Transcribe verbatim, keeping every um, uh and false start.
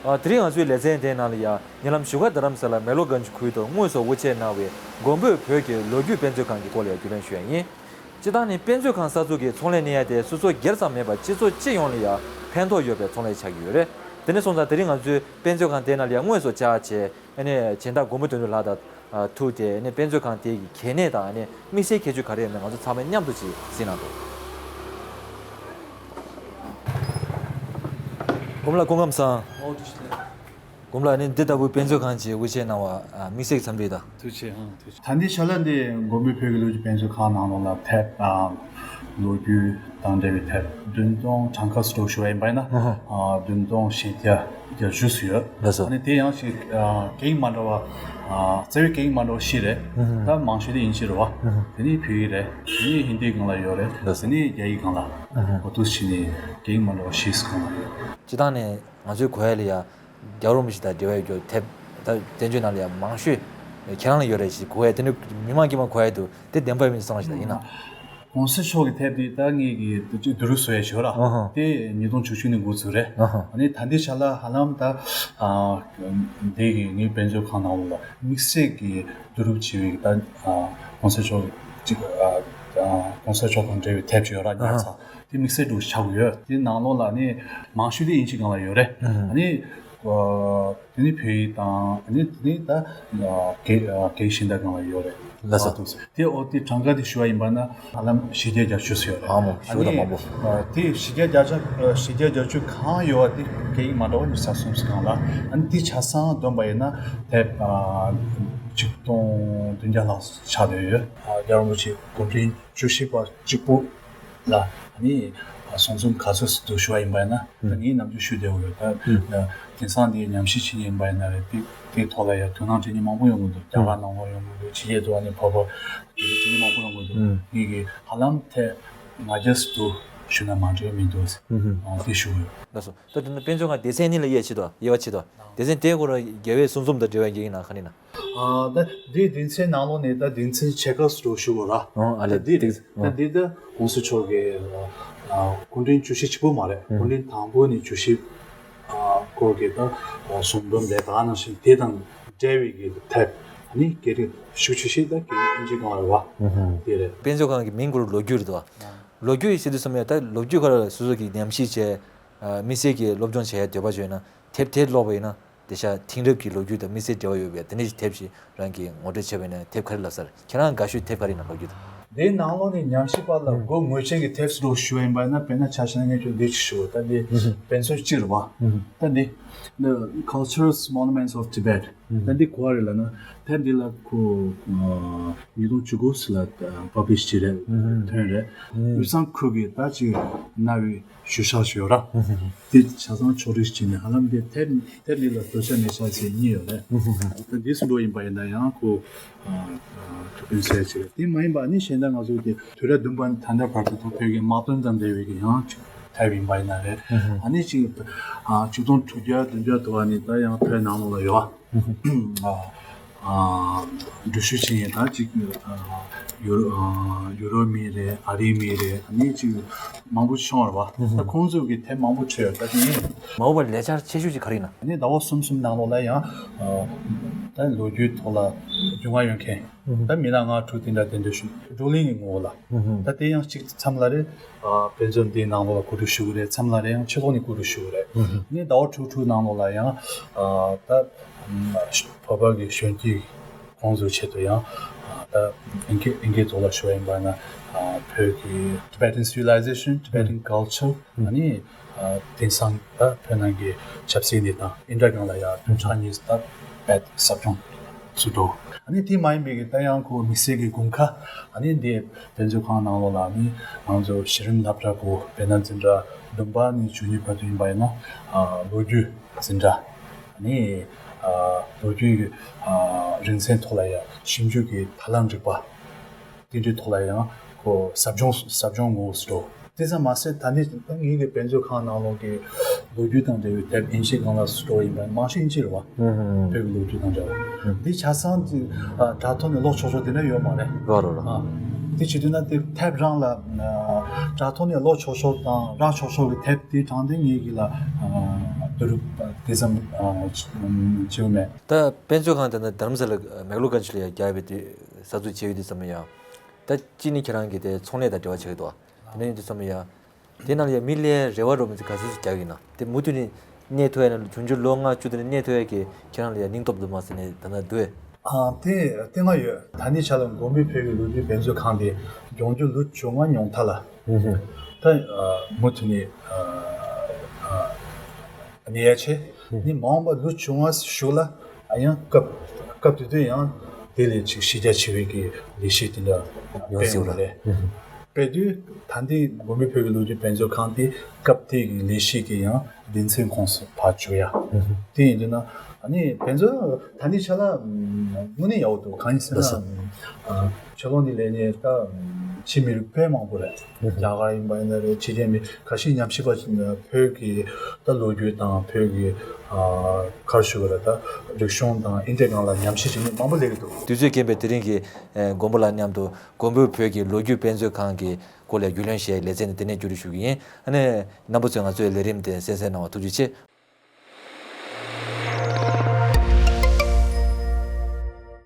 ཨ། དེ་རིང་ང་ཚོའི་ལེ་ཚན་དེའི་ནང་ལ་ཡ། ཉེ་ལམ་བཞུགས་སྒར་རྡ་རམ་ས་ལ་མེག་ལོར་གྷན་ཇི་ཁུལ་དུ་དངོས་སུ་དབུ་འབྱེད་གནང་བའི་མགོན་པོའི་བོད་ཀྱི་ལོ་རྒྱུས་དཔེ་མཛོད་ཁང་གི་སྐོར་ལ་ཡ་རྒྱུས་ལོན་ཞུ་ཡ་ཡིན། སྤྱིར་བཏང་ནི་དཔེ་མཛོད་ཁང་གསར་འཛུགས་ཀྱི་ཚོང་ལས་གནང་ཡ་དེ་སུ་ཚོ་སྒེར་ཙམ་མིན་པར་སྤྱི་ཚོགས་སྤྱི་ཡོངས་ལ་ཡ་ཕན་ཐོགས་ཡོད་པའི་ཚོང་ལས་ཆགས་ཀྱི་ཡོད་རེད། དེ་འདྲ་སོང་ཙང་དེ་རིང་ང་ཚོའི་དཔེ་མཛོད་ཁང་དེའི་ནང་ལ་ཡ་དངོས་སུ་བཅར་བྱས། ཨ་ནི་སྦྱིན་བདག་མགོན་པོ་དོན་གྲུབ་ལགས་དང་། ཨ། ཐུག་སྟེ། ཨ་ནི་དཔེ་མཛོད་ཁང་དེ་གི་གལ་གནད་དང་། ཨ་ནི་དམིགས་བསལ་ཁྱད་ཆོས་ག་རེ་ཡོད་མེད་ང་ཚོ་ཚང་མས་མཉམ་དུ་ཅིག་གཟིགས་གནང་དང་། མགོན་པོ་ལགས་སྐུ་ཁམས་བཟང་། ཨོ། ཐུགས་རྗེ་ཆེ། མགོན་པོ་ལགས། ཨ་ནི་འདི་ལྟ་བུའི་དཔེ་མཛོད་ཁང་ཅིག་དབུ་འབྱེད་གནང་བར། ཨ། དམིགས་བསལ་གྱི་འཚམས་འདྲི་དང་། ཐུགས་རྗེ་ཆེ། ཨང་། ཐུགས་རྗེ་ཆེ། ད་ལྟའི་ཆ་ལ་འདི་མགོན་པོའི་བོད་ཀྱི་ལོ་རྒྱུས་དཔེ་མཛོད་ཁང་ནང་ལོགས་ལ་དེབ། ཨ། ལོ་རྒྱུས་དང་འབྲེལ་བའི་དེབ་བདུན་སྟོང་གྲངས་ཀ་ཙམ་ཞུ་བ་ཡིན་པ་ཡིན་ན། ཨ་ཧ། ཨ། བདུན་སྟོང་བཞི་བརྒྱ་བརྒྱད་ཅུ་ཙམ་ཡོད། ལགས་སོ། ཨ་ནི་དེ་ཡང་ཞིག་ཨ། གེགས་མ་འདྲ་བ། ཨ། རྩ་བའི་གེགས་མ་འདྲ་བ་བཞི་རེད། ཨ་ཧ། ད་མང་ཤོས་དེ་དབྱིན་ཇི་རེད་བ། ཨ་ཧ། དེ་ནས་བོད་ཡིག་རེད། དེ་ནས་ཧིན་དིའི་སྒང་ལ་ཡོད་རེད། ལགས་སོ། དེ་ནས་རྒྱ་ཡིག་སྒང་ལ། ཨ་ཧ། འོ། འདུག་སེ་བྱས་ནས་གེགས་མ་འདྲ་བ་བཞི་ཙམ་སྒང་ལ་ཡོད། སྤྱིར་བཏང་ནས་ང་ཚོའི་གོ་ཡ་ལ་ཡ། རྒྱལ་བ་རིན་པོ་ཆེ་དང་འབྲེལ་བའི་རྒྱུ་དེབ་ད་བསྟན་བཅོས་ནང་ལ་ཡང་མང་ཤོས་ཁྱེད་རང་ལ་ཡོད་རེད་ཅེས་གོ་ཡ། དེ་ནི་མི་མང་དཀྱུས་མ་གོ་ཡ་འདུག་དེ་བདེན་པ་ཡིན་མིན་གསུང་རོགས་ཞུ་དང་། ཡིན་ན། ༸གོང་ས་མཆོག་གི་དེབ་འདི་ད་ངེད་ཀྱིས་བསྡུ་རུབ་བཟོ་ཡ་ཞིག་ཡོད་ར། ཨ་ཧ། དེ་ཉིས་སྟོང་བཅུ་གཅིག་ནས་འགོ་ཚུགས་རེད། ཨ་ཧ། ཨ་ནི་ད་ལྟའི་ཆ་ལ་ཧ་ལམ་ད། ཨ། འདི་གི་ངའི་དཔེ་མཛོད་ཁང་ནང་ལ་དམིགས་བསལ་གྱི་བསྡུ་རུབ་བྱས་པའི་ད། ཨ། ༸གོང་ས་མཆོག་ཅིག་ཨ། ཨ། ༸གོང་ས་མཆོག་དང་འབྲེལ་བའི་དེབ་ཅིག་ཡོད་ར། ཉར་ཚགས། དེ་དམིགས་བསལ་འདྲ་བོ་ཆགས་ཀྱི་ཡོད། དེ་ནང་ལོགས་ལ་ནི་མང་ཤོས་དེ་དབྱིན་ཇི་སྒང་ལ་ཡོད་རེད། ཨ་ནི། ཨ། དེ་ནི་བོད་ཡིག་དང་། ཨ་ནི་དེ་ནི་ད། ཨ། གེགས། ཨ། གེགས་གཞན་དག་སྒང་ལ་ཡོད་རེད། ལགས་སོ། ཨ། འདུག་སེ། དེ། འོ། དེ་གྲངས་ཀ་དེ་ཞུ་བ་ཡིན་པ་ན་ཧ་ལམ་བཞི་བརྒྱ་བརྒྱད་ཅུ་ཙམ་ཡོད་རེད། ཨ་མོ། ཞེ་དྲག་མང་པོ། ཨ། དེ་བཞི་བརྒྱ་བརྒྱད་ཅུ། ཨ། བཞི་བརྒྱ་བརྒྱད་ཅུ་གང་ཡོད་པ་དེ་གེགས་མ་འདྲ་བ་ཉི་ཤུ་རྩ་གསུམ་ཙམ་སྒང་ལ། ཨ་ནི་དེ་ཆ་ཚང་བསྡོམས་པ་ཡིན་ན་དེབ། ཨ། ཆིག་སྟོང་བདུན་བརྒྱ་ལྷག་ཆགས་བསྡད་ཡོད། ཨ། རྒྱལ་བ་རིན་པོ་ཆེ་སྐུ་ཕྲེང་བཅུ་བཞི་པ་གཅིག་པུ་ལ། ཨ་ནི་གཟིམ་འཛུམ་ག་ཚོད་འདུག་ཞུ་བ་ཡིན་པ་ཡིན་ན། ཨ། ངས་ནམ་རྒྱུན་ཞུ་བསྡད་ཡོད། ད། ཨ། དེང་སང་འདི་ཉམས་ཞིབ་བྱེད་མཁན་ཡིན་པ་ཡིན་ན་རེད། དེ། དེའི་ཐོག་ལ་ཡང་དོ་སྣང་བྱེད་མཁན་མང་པོ་ཡོང་གི་འདུག་རྒྱ་གར་ནང་ལོགས་ཡོང་གི་འདུག་ཕྱི་རྒྱལ་དུ་ཨ་ནི་བོད་པ་དེ་འདྲ་བྱེད་མཁན་མང་པོ་ཡོང་གི་འདུག་ཨ། ངས་ཀྱིས་ཧ་ལམ་དེབ་ལྔ་བརྒྱ་ཙམ་འདུག་ཞུ་ན་མ་འགྲིག་མི་འདུག་ཨ། དེ་ཞུ་གི་ཡོད། ལགས་སོ། ད་དེ་ནི་དཔེ་མཛོད་ཁང་སྡེ་ཚན་གཉིས་ལ་དབྱེ་ཕྱེ་དང་། དབྱེ་བ་ཕྱེ་དང་། སྡེ་ཚན་དེའི་སྐོར་རྒྱལ་བའི་གཟིམ་འཛུམ་དང་འབྲེལ་བའི་གེགས་ཡིན་ན་ག་རེ་ཡིན་ན། ཨ། ད་འདི་སྡེ་ཚན་ནང་ལོགས་ནས་ད་སྡེ་ཚན་ཕྱེད་ཀ་ཙམ་ཞུ་དགོས་ར། ཨོ། ཨ་ལས། ད་འདི་རེད། ད་འདི་ད་༸གོང་ས་མཆོག་གི། ཨ། སྐུ་ཕྲེང་བཅུ་བཞི་གཅིག་པུ་མ་རེད། ཨ། སྐུ་ཕྲེང་དང་པོ་ནས་བཅུ་བཞི། ཨ། སྐོར་གྱི་ད་གཟིམ་འཛུམ་རེད། ད་ནང་བཞིན་དེ་དང་འབྲེལ་བའི་གི་དེབ། ཨ་ནི་སྐད་རིགས་ཤུགས་ཆེ་ཤོས་ད་སྐད་རིགས་དབྱིན་ཇི་སྒང་རེད་བ། ཨ། དེ་རེད། དཔེ་མཛོད་ཁང་གི་མིང་ཁོ་རང་ལོ་རྒྱུས་རེད་དོ། ཨ། ལོ་རྒྱུས་ཟེར་དུས་ཙམ་ཡང་ད་ལོ་རྒྱུས་ཁོ་རང་སོ་སོ་གི་ཉམས་ཞིབ་བྱས། ཨ། དམིགས་བསལ་གྱི་སློབ་སྦྱོང་བྱེད་ཡ་འདོད་པ་བྱུང་ན་དེབ་དེ་ཀློག་པ་ཡིན་ན། དེ་ཤ་དེང་རབས་ཀྱི་ལོ་རྒྱུས་དང་དམིགས་བསལ་འབྲེལ་བ་ཡོད་པའི་དེ་འདྲའི་དེབ་ཞིག་རང་གིས་ངོ་སྤྲོད་བྱས་པ་ཡིན་ན་དེབ་ག་རེ་ལབ་ས་རེད། ཁྱེད་རང་དགའ་ཤོས་དེབ་ག་རེ་ཡིན་ན་ལོ་རྒྱུས་དང་། དེའི་ནང་ལོགས་ནས་ཉམས་ཞིབ་པ་ལ་མགོ་འོས་ཆེན་གྱི་དེབ་ཟེར་ཞུ་བ་ཡིན་པ་ན། དཔེར་ན་ཆ་བཞག་ན་ངས་ཁྱོད་འདི་ཞིག་ཞུ། ད་འདི་དཔེ་མཚོན་གཅིག་རེད་བ། ད་འདི་The Cultural Monuments of Tibet། ད་འདི་ག་བ་རེད་ལབ་ན། དེབ་འདི་ལ་ཁོ། ཨ། ཉིས་སྟོང་བཅུ་དགུ་ལ་པབ་ལི་ཤི་བྱས་རེད། ཐོན་རེད། དབུས་གཙང་ཁུལ་གྱི་ད་ཅིག་གནའ་བོའི་གཞུང་ཞབས་ཤིག་ཡོད་ར། དེ་ཆ་ཚང་ཕྱོགས་སྒྲིག་བྱས་ནས་ཧ་ལམ་དེ་དེབ། དེབ་འདི་ལ་བསྡུར་བྱ་མེད་བྱ་བྱས་གཉིས་ཡོད་རེད། ད་འདི་སུ་འགྲོ་ཡིན་པ་ཡིན་ན་ཡང་ཁོ། ཨ། ཐུགས་ཕན་གསོས་བྱས་རེད། དེ་མ་ཡིན་པ་ནི་གཞན་དག་ང་ཚོ་དེ་དུས་རབས་བདུན་པ་ནས་ད་ལྟ་བར་དུ་ད་བོད་ཀྱི་དམག་དོན་དང་འབྲེལ་བའི་གི་ཡང་ཅིག་དེབ་ཡིན་པ་ཡིན་ན་རེད། ཨ་ནི་ཅིག་ཨ། ཆིག་སྟོང་དྲུག་བརྒྱ་བདུན་བརྒྱ་དུ་བ་ནི་ད་ཡང་བོད་ནང་ལོགས་ལ་ཡོད། ཨ། ཨ། འགྲུལ་བཞུད་བྱེད་མཁན་ད་ཅིག་ཨ། ཡུ། ཨ། ཡུ་རོབ་མི་རེད། ཨ་རིའི་མི་རེད། ཨ་ནི་ཅིག་མང་པོ་བྱུང་བ་རེད་བ། ད་ཁོང་ཚོས་གི་དེབ་མང་པོ་བྲིས་ཡོད། ད་དེ་ཡིན། མ་འོངས་པར་ལས་འཆར་ཆེ་ཤོས་ཅིག་ག་རེ་ཡིན་ན། ཨ་ནི་ཟླ་བ་གསུམ་གསུམ་ནང་ལོགས་ལ་ཡང་། ཨ། ད་ལོ་རྒྱུས་ཐོག་ལ་རྒྱུས་མངའ་ཡོད་མཁན། ད་མི་ལ་ལྔ་དྲུག་དེ་འདྲ་དེ་འདྲ་ཞིག་བགྲོ་གླེང་གི་ངོ་བོ་ལ། ད་དེ་ཡང་གཅིག་མཚམས་ལ་རེད། ཨ། དཔེ་མཛོད་འདིའི་ནང་ལོགས་ལ་གོ་སྒྲིག་ཞུ་གི་རེད། མཚམས་ལ་རེད་ཡང་ཕྱི་ལོགས་ནས་གོ་སྒྲིག་ཞུ་གི་རེད། ཨ་ནི་ཟླ་བ་དྲུག་དྲུག་ནང་ལོགས་ལ་ཡང་། ཨ། ད་བོད་པ་གི་གཞོན་སྐྱེས་ཁོང་ཚོའི་ཆེད་དུ་ཡང་། ཨ། ད་ཨིན་སྐད་ཨིན་སྐད་ཐོག་ལ་ཞུ་བ་ཡིན་པ་ན། ཨ། བོད་ཀྱི་Tibetan civilization, Tibetan culture། ཨ་ནི། ཨ། དེང་སང་ད་བོད་ནང་གི་ཆབ་སྲིད་གནས་སྟངས། ཨིན་དྲ་སྒང་ལ་ཡང་བདུན་ཕྲག་གཉིས་ད་དཔེ་ཟབ་སྦྱོང་ཚུགས་འགྲོ། ཨ་ནི་དེ་མ་ཡིན་པའི་གི་ད་ཡང་ཁོ་དམིགས་བསལ་གྱི་དགོངས་ཁ། ཨ་ནི་འདི་དཔེ་མཛོད་ཁང་ནང་ལོགས་ལ་ནི་ང་ཚོ་གཞི་རིམ་སློབ་གྲྭ་གོ་དཔེར་ན་འཛིན་གྲྭ་བདུན་པ་ནས་བཅུ་གཉིས་བར་དུ་ཡིན་པ་ཡིན་ན། ཨ། ལོ་རྒྱུས་འཛིན་གྲྭ། ཨ་ནི། ཨ། ལོ་རྒྱུས་ཀྱི། ཨ། རིག་ཚན་ཐོག་ལ་ཡང་ཞིབ་འཇུག་གི་དང་བླངས་རིག་པ། དེ་འདྲའི་ཐོག་ལ་ཡང་ཁོ་ཟབ་སྦྱོང་ཟབ་སྦྱོང་ངོ་བོ་ཟེར་རོ། དེ་ཙམ་མ་ཟད་ད་ནི་ངེད་ཀྱི་དཔེ་མཛོད་ཁང་ནང་ལོགས་ཀྱི་ལོ་རྒྱུས་དང་འབྲེལ་བའི་དེབ་ཨིན་ཇི་སྒང་ལ་ཟེར་རོ་ཡིན་པ་མང་ཤོས་ཨིན་ཇི་རེད་བ། ཨུ་ཧུ། བོད་ཀྱི་ལོ་རྒྱུས་དང་འབྲེལ་བ། ཨུ། འདི་ཆ་ཚང་གི། ཨ། དྲ་ཐོག་ནས་ཀློག་ཆོག་ཆོག་དེ་འདྲ་ཡོད་མ་རེད། རོ་རོ་རོ། ཨ། དེ་བྱེད་དུས་ན་དེ་དེབ་རང་ལ། ཨ། དྲ་ཐོག་ནས་ཀློག་ཆོག་ཆོག་དང་རག་ཆོག་ཆོག་གི་དེབ་དེ་དྲང་བདེན་ངེད་ཀྱི་ལ། ཨ། དུ་རུ་དེ་ཙམ་བྱེད་མེད། ད་དཔེ་མཛོད་ཁང་དེ་ན་དྷ་རམ་ས་ལ་མེག་ལོ་གྷན་ཇི་ལ་ཡ་རྒྱག་པའི་དུས་གསར་འཛུགས་བྱས་ཡོད་དུས་ཙམ་ཡ། ད་གཅིག་ནི་ཁྱེད་རང་གི་དེ་ཚོང་ལས་དང་འབྲེལ་བ་བྱེད་ཀྱི་འདུག་དེ་ནས་ཡིན་དུས་ཙམ་ཡ། དེ་ནང་ལ་ཡ་མི་ལ་རེ་བ་རོགས་མི་ཚེ་ག་ཚོད་ཅིག་རྒྱག་གི་ཡིན་ན། དེ་མུ་མཐུད་ནས་གནས་ཐུབ་ཡ་ན་འབྱུང་འགྱུར་ལོ་ལྔ་བཅུ་དེ་ནས་གནས་ཐུབ་ཡ་གི་ཁྱེད་རང་ལ་ཡ་སྙིང་སྟོབས་འདུག་མ་ཟེར་ནས་ད་ལྟ་འདུག་ཨ། དེ་དེ་ང་ཡོད། ད་ནི་ཆ་ལ་མགོན་པོའི་བོད་ཀྱི་ལོ་རྒྱུས་དཔེ་མཛོད་ཁང་དེ་འབྱུང་འགྱུར་ལོ་བཅོ་ལྔ་ཉུང་མཐའ་ལ། ད་མུ་མཐུད་ནས་གནས་ཡ་ཆེ། ནི་མ་འོངས་པ་ལོ་བཅོ་ལྔ་གཞུག་ལ་ཨ་ཡང་སྐབས་སྐབས་དེ་དུས་ཡང་དེ་ལས་ཅིག་གཞི་རྒྱ་ཆེ་བའི་གི་ལས་གཞི་དེ་འདྲ་ཡོང་སྲིད་པ་རེད། དཔེ་དུས་ད་ལྟའི་མགོན་པོའི་བོད་ཀྱི་ལོ་རྒྱུས་དཔེ་མཛོད་ཁང་དེ་སྐབས་དེ་གི་ལས་གཞི་གི་ཡང་སྡེ་ཚན་ཁོངས་སུ་ཕར་བཅུག་ཡ། དེ་ཡིན་དུས་ན་ཨ་ནི་དཔེ་མཛོད་ད་ལྟའི་ཆ་ལ་དངོས་གནས་ཡག་པོ་འདུག་གང་ཡིན་ཟེར་ན། ཆོས་ལོ་འདི་ལས་ནས་ད་ཕྱི་མི་རིགས་དཔེ་མང་པོ་རེད། རྒྱ་གར་ཡིན་པ་ཡིན་ན་རེད། ཕྱི་རྒྱལ་མི་ཁ་ཤས་ཉམས་ཞིབ་པ་བོད་ཀྱི་ད་ལོ་རྒྱུས་དང་བོད་ཀྱི་ག་རེ་ཞུ་དགོས་རེད། ད་རིག་གཞུང་དང་ཨིན་དེ་སྒང་ལ་ཉམས་ཞིབ་བྱེད་མཁན་མང་པོ་སླེབས་ཀྱི་འདུག་དུས་ཚོད་རྐྱེན་པས་དེ་རིང་གི་མགོན་པོ་ལགས་མཉམ་དུ་མགོན་པོའི་བོད་ཀྱི་ལོ་རྒྱུས་དཔེ་མཛོད་ཁང་གི་སྐོར་ལ་རྒྱུས་ལོན་བྱས་ལེ་ཚན་འདི་ནས་མཇུག་སྒྲིལ་ཞུ་གི་ཡིན། ཨ་ནི་རྣམ་པ་ཚོས་ང་ཚོའི་ལས་རིམ་དེ་གསན་གཟིགས་གནང་བ་ཐུགས་རྗེ་ཆེ།